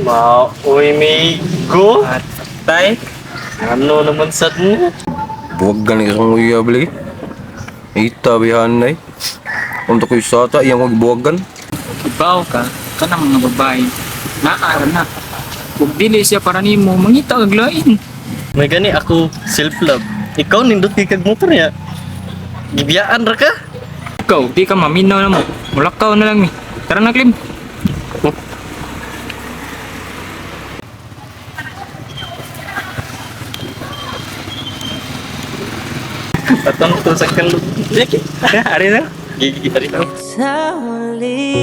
Maoy migo. Atay. Ano naman sad mo? Buwag gani kang uyab lagi. Ita bihan ay. Unta ko'y sata iyang wag buwagan. Ibaw ka, kanang mga babae. Naara na. Kung dili siya para nimo, mangita kag lain. May gani ako self love. Ikaw nindot kay kag motor ya. Gibiyaan ra ka. Ikaw, di ka maminaw na mo. Mulakaw na lang mi. Tara na, Klim. Atong to sa kalog. Ari na. Gigi ari na. Sa muli.